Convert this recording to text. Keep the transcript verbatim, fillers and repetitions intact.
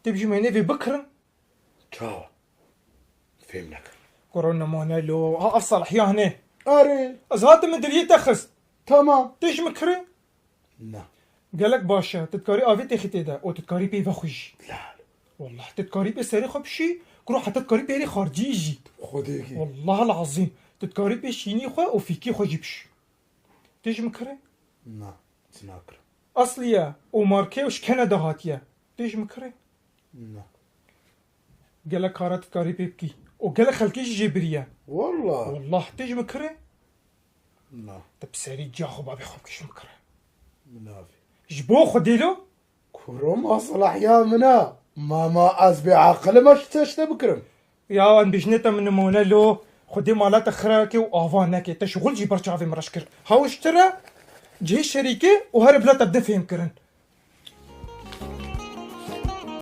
Tê bijî me nê vê bikirin. Çawa? Fêm nekir. Kuro nemane lo. Ha, ev Salih ya hene. Erê. Ez hatim min diriyê te xist. Tamam. Tê ji min kirê? Na. Gelek baş e. Tu dikarî avê têxî tê de. Û tu dikarî pê vexwî jî. La. Wallah, tu dikarî pê serê xwe bişî. Kuro heta dikarî pê herî xarcî jî. Xwedê ki. Wallah lazîm. Tu dikarî pê şînî xwe û fîkî xwe jî bişî. Tê ji min kirê? Na. Çi nakirim. Eslî ye. Û marke û ji kene de hatiye. Tê ji min kirê? Na. Gelek kara tu dikarî pê bikî. Û gelek xelkê jî jê biriye. Wallah. Wallah, tê ji min kirê? Na. Tu bi serî ciya xwe babê xwe bikişin bikire. Min avê. Ji bo Xwedê lo? Kuro ma Salih ya min a. Ma ma ez bê aqil me ji tiştê bikirim. Ya em bêjinê te min nimûne lo. Xwedê mala te xira ke û ava neke. Te şixul jî ber çavê min reş kir. Hawiştir e cihê şerîkê û here bila te bidin fêm kirin.